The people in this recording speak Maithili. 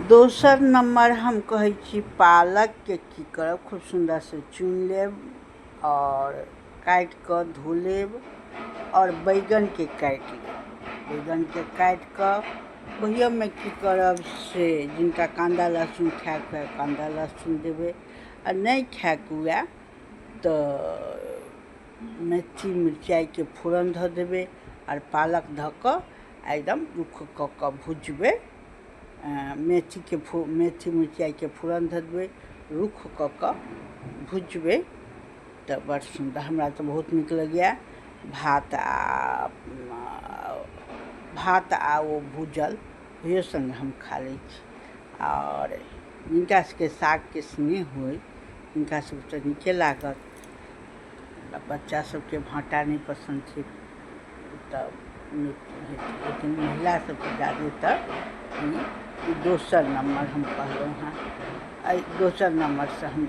दोसर नम्बर हम कहै छी पालकके की करब, खूब सुन्दरसँ चुनि लेब आओर काटि कऽ धो लेब आओर बैगनके काटि लेब। बैगनके काटि कऽ ओहियोमे की करब से जिनका काँदा लहसुन खायके हुए काँदा लहसुन देबै, आ नहि खायके हुए तऽ मेथी मिरचाइके फोरन धऽ देबै आर पालक धऽ कऽ एकदम रुख कऽ कऽ भुजबै। मेथीके मेथी मिरचाइके फोरन धऽ देबै, रुख कऽ कऽ भुजबै तऽ बड़ सुन्दर, हमरा तऽ बहुत नीक लगैए भात आ भात आ ओ भूजल ओहियो सङ्गे हम खा लै छी। आओर जिनका सबके सागके स्नेह होइ तिनका सबके तऽ नीके लागत। बच्चा सबके भाँटा नहि पसन्द छै तऽ लेकिन महिला सबके जादेतर ई दोसर नम्बर हम कहलहुँ हेँ, एहि दोसर नम्बरसँ हम